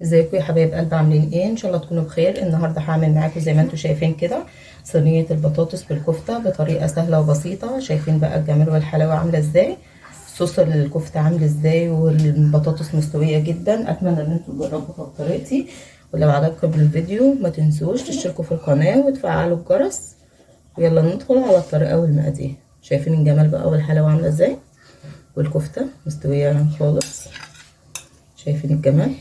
ازيكم يا حبايب قلب؟ عاملين ايه؟ ان شاء الله تكونوا بخير. النهارده هعمل معاكم زي ما انتم شايفين كده صينية البطاطس بالكفته بطريقة سهلة وبسيطة. شايفين بقى الجمال والحلاوه عامله ازاي، صوص الكفتة عامل ازاي، والبطاطس مستوية جدا. اتمنى ان انتم تجربوها بطريقتي، ولو عجبكم الفيديو ما تنسوش تشتركوا في القناة وتفعلوا الجرس. ويلا ندخل على الطريقة والمقادير. شايفين الجمال بقى والحلاوه عامله ازاي، والكفته مستوية خالص. شايفين الجمال؟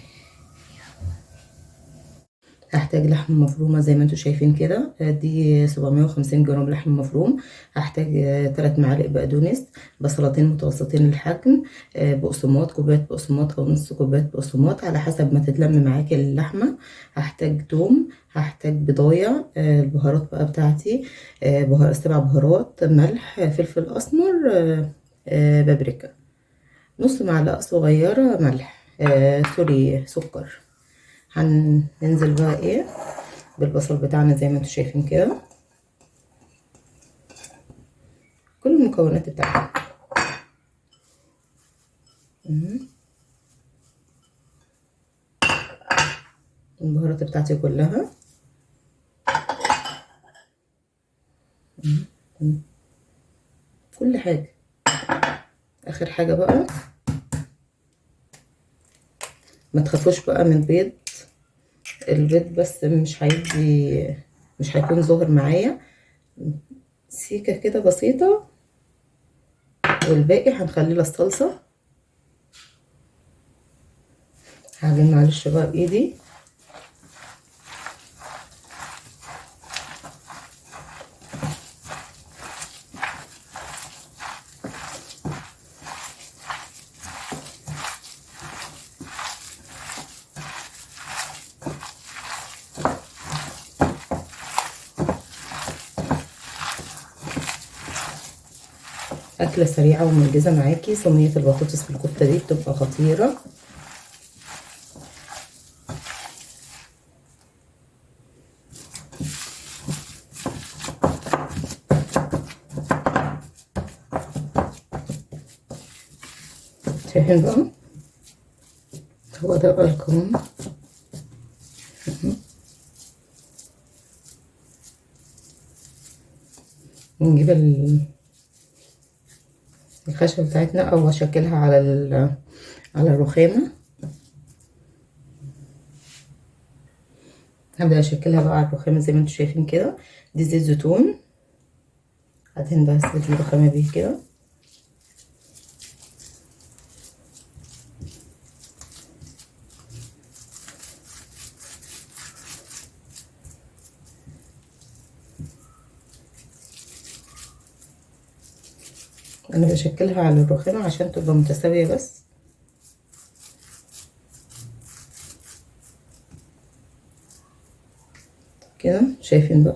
هحتاج لحم مفرومه زي ما انتم شايفين كده، دي 750 جرام لحم مفروم. هحتاج 3 معالق بقدونس، بصلتين متوسطين الحجم، بقسماط، كوباية بقسماط او نص كوباية بقسماط على حسب ما تتلم معاكي اللحمة. هحتاج توم، هحتاج بضايه، البهارات بقى بتاعتي، بهار 7 بهارات، ملح، فلفل اسمر، بابريكا، نص معلقه صغيرة ملح، sorry سكر. هننزل بقى ايه بالبصل بتاعنا زي ما انتم شايفين كده، كل المكونات بتاعتنا. البهارات بتاعتي كلها. كل حاجة. اخر حاجة بقى، ما تخافوش بقى من البيض، البيض بس مش هيدي، مش هيكون ظاهر معايا، سيكة كده بسيطة، والباقي هنخليه للصلصة. هعجن معلش بقى بايدي. أكلة سريعة ومنجزة معاكي. صينية البطاطس بالكفتة دي بتبقى خطيرة. شايفين بقى؟ هو ده بقى القوام. نجيب الخشبة بتاعتنا او اشكلها على على الرخامة. هبدأ اشكلها بقى على الرخامة زي ما انتم شايفين كده. دي زيت زيتون، هدهن بس الرخامة بيه كده. انا بشكلها على الرخامة عشان تبقى متساوية بس. كده شايفين بقى؟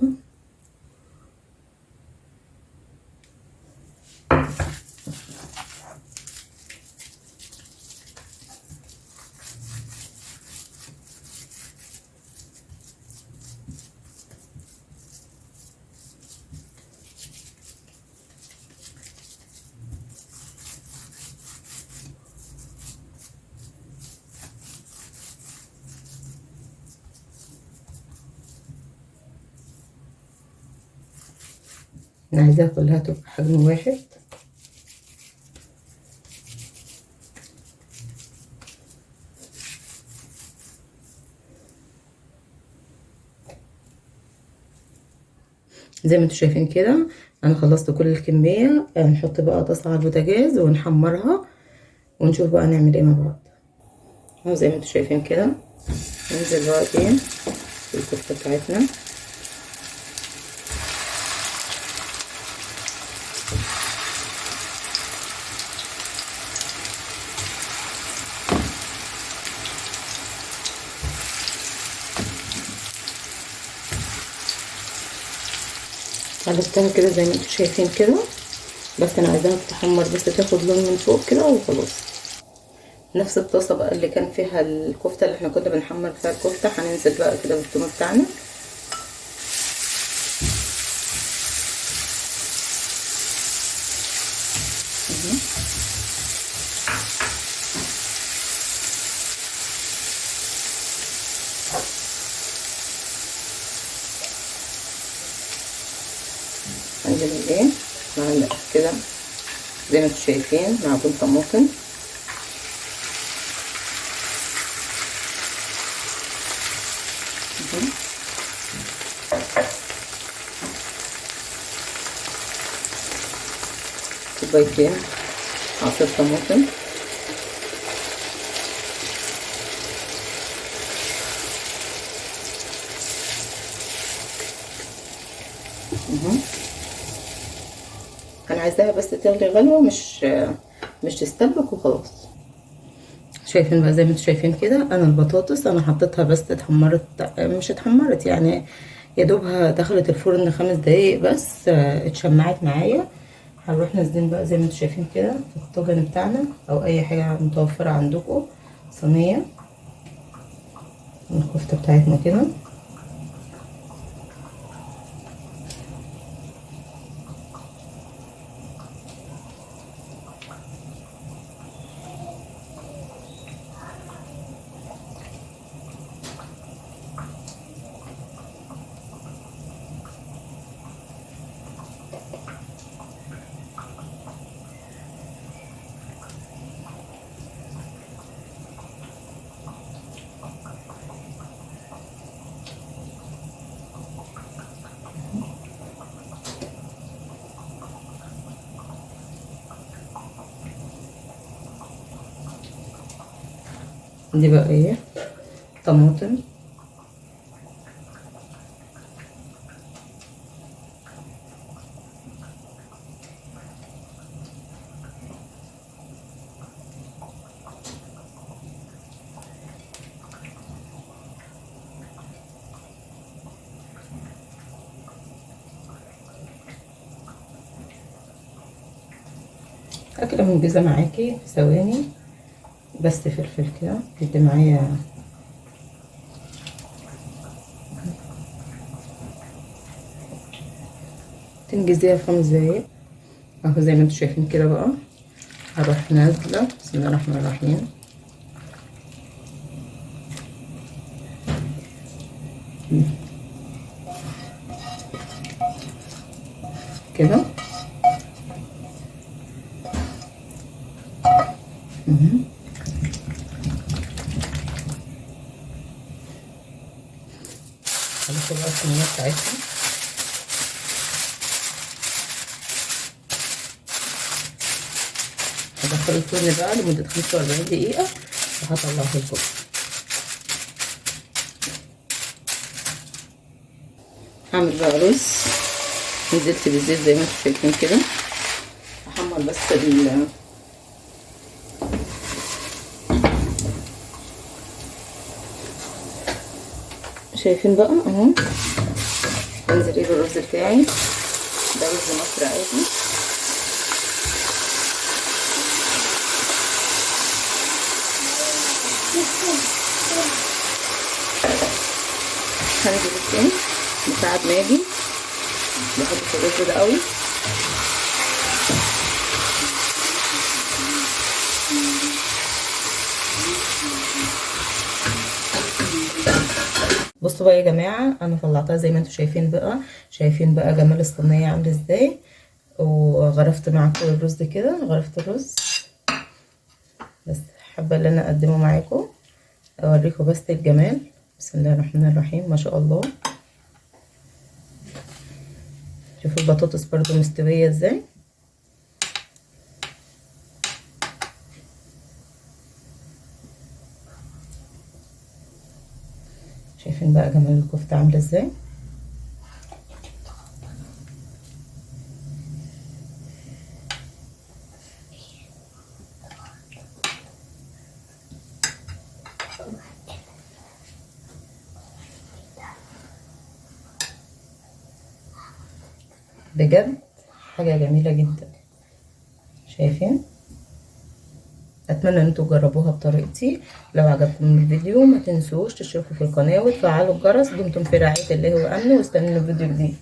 انا عايزاها كلها تبقى حجم واحد. زي ما انتم شايفين كده انا خلصت كل الكمية. هنحط بقى طاسة على البوتاجاز ونحمرها ونشوف بقى نعمل ايه مع بعض. اهو زي ما انتم شايفين كده ننزل بقى ايه الكفتة بتاعتنا. قلبتها كده زي ما انتم شايفين كده، بس انا عايزاها تتحمر بس تاخد لون من فوق كده وخلاص. نفس الطاسه بقى اللي كان فيها الكفتة اللي احنا كنا بنحمر فيها الكفتة، هننزل بقى كده بالثوم بتاعنا. هنزل بايه معلقه كده زي ما انتم شايفين معجون طماطم، كوبايتين عصير طماطم، انا عايزاها بس تغلي غلوه، مش تستبك وخلاص. شايفين بقى زي ما انتم شايفين كده، انا البطاطس انا حطيتها بس اتحمرت، مش اتحمرت يعني، يا دوبها دخلت الفرن 5 دقايق بس، اتشمعت معايا. هنروح نازلين بقى زي ما انتم شايفين كده في الطاجن بتاعنا او اي حاجة متوفرة عندكم، صينية الكفتة بتاعتنا كده. دي بقى ايه، طماطم، اكله منجزه معاكي في ثواني، بس فلفل كده تدي معايا. تنجزيها في 5 دقايق اهو زي ما انتم شايفين كده. بقى هروح نازله، بسم الله الرحمن الرحيم، كده. هنحط بقى الصينية بتاعتنا. هدخله الفرن بقى لمدة 45 دقيقة وهطلعه لكم. هعمل بقى رز، نزلت بالزيت زي ما انتم شايفين كده، هحمر بس شايفين بقى اهو. انزل ايه بالرز بتاعي ده، رز مصري عادي. هنزل التاني مكعب ماجي، بحب الرز ده قوي. بصوا بقى يا جماعة، انا طلعتها زي ما انتم شايفين بقى، شايفين بقى جمال الصينية عامل ازاي. وغرفت معاكم الرز كده، غرفت الرز بس حابة ان انا اقدمه معاكم، اوريكم بس الجمال. بسم الله الرحمن الرحيم، ما شاء الله. شوفوا البطاطس برضو مستوية ازاي. شايفين بقى جمال الكفتة عامله ازاي. بجد حاجة جميلة جدا. شايفين؟ اتمنى ان انتوا تجربوها بطريقتي. لو عجبكم الفيديو ما تنسوش تشتركوا في القناة وتفعلوا الجرس. دمتم في رعاية الله وامنه، واستنوا فيديو جديد.